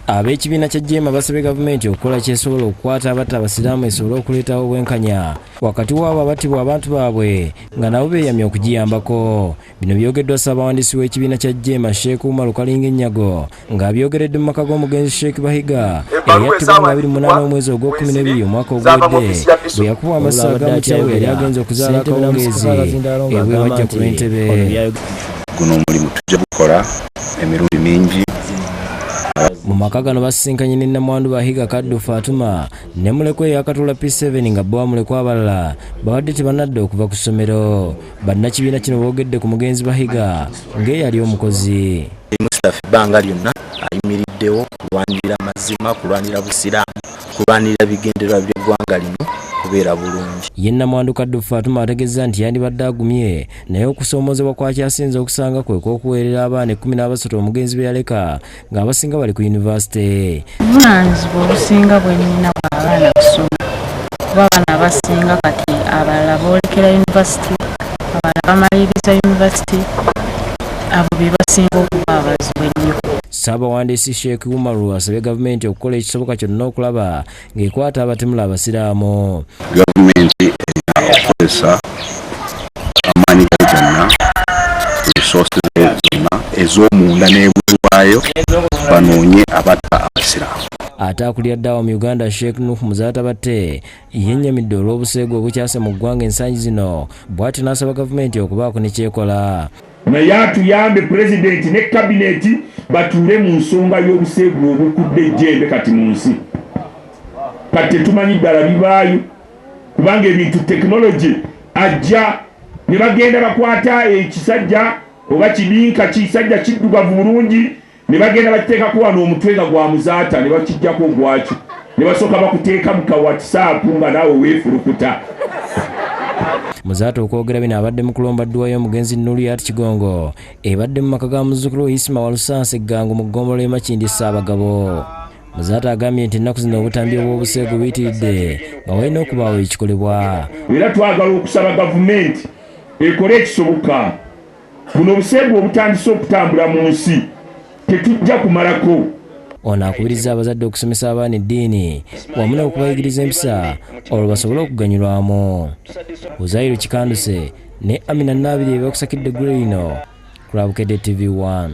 Ab'ekibiina kya JEEMA basabye gavumenti okukola kyesobola okukwata abatta abasiraamu esobole okuleetawo obwenkanya wakati waabo abattibwa abantu baabwe nga nabo beeyamye okugiyambako. Bino byogeddwa Ssaabawandiisi w'ekibiina kya JEEMA Sheikh Umar Kalinga-Ennyago ng'abyogeredde mu maka g'omugenzi Sheikh Bahiga eyattibwa nga 28 omwezi ogw'okuminebiri omwaka oguwedde bwe yakubwa amasi agamutya bwe yali agenze okuzaala akawungeezi ebweru ajja ku lw'entebe. Guno omulimu tujja gukola emirundi mingi. Mu maka gano basisinkanye ne nnamwandu Bahiga Kaddu Fatuma ne mulekwa eyakatula P7 nga bo bamulekwa abalala babadde tebanadda okuva ku ssomero. Bannakibiina kino boogedde ku mugenzi Bahiga ng'eyali omukozi. Mustafa ebbanga lyonna ayimiriddewo kulwanirira mazima, kulwanirira Busiraamu, kulwanirira bigendererwa by'eggwanga lino kubeera bulungi. Ye nnamwandu Kaddu Fatuma ategeezza nti yandibadde agumye naye okusoomoozebwa kw'akyasinze okusanga kwe kw'okuweerera abaana 13 omugenzi be yaleka ng'abasinga bali ku yunivasite. Obuvunaanyizibwa obusinga bwe nnina bwa baana kusoma kuba abaana abasinga kati abalala boolekera yunivasite, abalala bamaliriza yunivasite, abo be basinga okuba abazibu ennyo. Ssaabawandiisi Sheikh Umaru asabye gavumenti okukola ekisoboka kyonna okulaba ng'ekwata abatemula abasiraamu. Gavumenti erina okukozesa amaanyi gayo gonna, resources zonna ez'omunda n'ebweru waayo banoonye abatta abasiraamu. Ate akulira daawa mu Uganda Sheikh Nuh Muzaata Batte yennyamidde olw'obuseegu obukyase mu ggwanga ensangi zino bw'atyo n'asaba gavumenti okubaako ne kyekola. Naye atuyambe pulezidenti ne kabineti batuule mu nsonga y'obuseegu obukudde ejjembe kati mu nsi. Kati tetumanyi ddala bibaayo kubanga ebintu tekinologi ajja ne bagenda bakwata ekisajja oba kibinka kisajja kiddugavu bulungi ne bagenda bakiteekako wano omutwe nga gwa Muzaata ne bakijjako ogwakyo ne basooka bakuteeka mu ka WhatsApp nga naawe weefulukuta. Muzaata okwogera bino abadde mu kulomba dduwa y'omugenzi Nuriat Kigongo ebadde mu maka ga muzzukulu we Isma Walusansa Eggango mu ggombolola e Makindye Ssaabagabo. Muzaata agambye nti ennaku zino obutambi obw'obuseegu buyitiridde nga walina okubaawo ekikolebwa. Era twagala okusaba gavumenti ekole ekisoboka buno obuseegu obutandise okutambula mu nsi tetujja kumalako. Ono akubirizza abazadde okusomesa abaana eddiini wamu n'okubayigiriza empisa olwo basobole okuganyulwamu. Uzairu Kikanduse ne Amina Naabiri ebakusakidde eggulire lino ku lwa Bukedde TV 1.